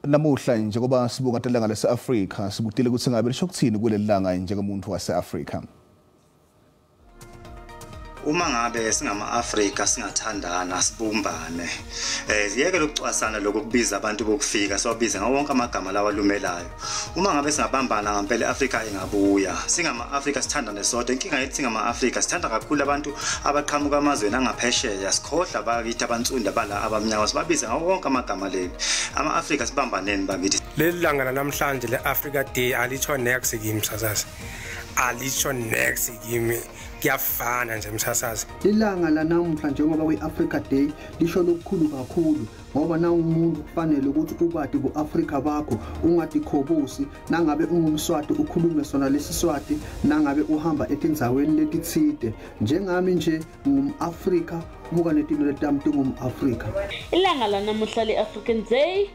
Namuhla njengoba sibuka ilanga lase-Afrika, sibutile ukuthi ngabe lisho kuthini kuleli langa njengomuntu wase-Afrika. Uma ngabe singama-Afrika singathandana, sibumbane, yeke lokucwasana lokhu kubiza abantu bokufika, siwabize ngawo wonke amagama lawa alumelayo. Uma ngabe singabambana ngempela, i-Afrika ingabuya. Singama-Afrika sithandane sodwa. Inkinga yethu singama-Afrika sithanda kakhulu abantu abaqhamuka amazweni angaphesheya, sikhohlwa bakithi abansundu, abala abamnyama, sibabize ngawo wonke amagama leli. Ama-Afrika sibambaneni bakithi. Leli langa lanamhlanje le-Africa Day alitsho nex kimi, msasazi, alitsho nex kimi, kuyafana nje, msasazi. Ilanga lanamuhla njengoba kwi-Africa Day lisho lokukhulu kakhulu, ngoba na umuntu kufanele ukuthi ubati ku-Afrika bakho, ungatikhobosi. Nangabe ungumSwati ukhulume sona lesiSwati, nangabe uhamba etindzaweni letitsite. Njengami nje ngum-Afrika, buka netinto letami tingum-Afrika. Ilanga lanamuhla le-African Day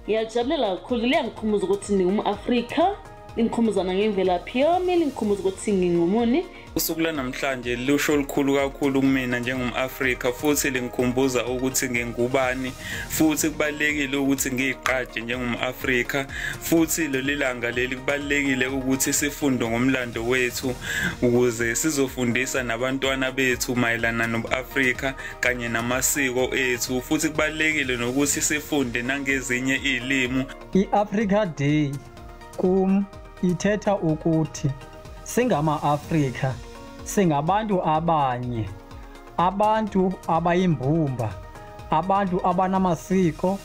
ngiyajabulela kakhulu, liyangikhumbuza ukuthi ngingumu-Afrika, lingikhumbuza nangemvelaphi yami, lingikhumbuza ukuthi ngingumuni. Usuku lanamhlanje lusho olukhulu kakhulu kumina njengom-Afrika, futhi lingikhumbuza ukuthi ngingubani, futhi kubalulekile ukuthi ngiyigqaje njengom-Afrika. Futhi leli langa leli kubalulekile ukuthi sifunde ngomlando wethu ukuze sizofundisa nabantwana bethu mayelana nobu-Afrika kanye namasiko ethu, futhi kubalulekile nokuthi sifunde nangezinye iy'limu. I-Africa Day kum ithetha ukuthi singama-Afrika, singabantu abanye, abantu abayimbumba, abantu abanamasiko.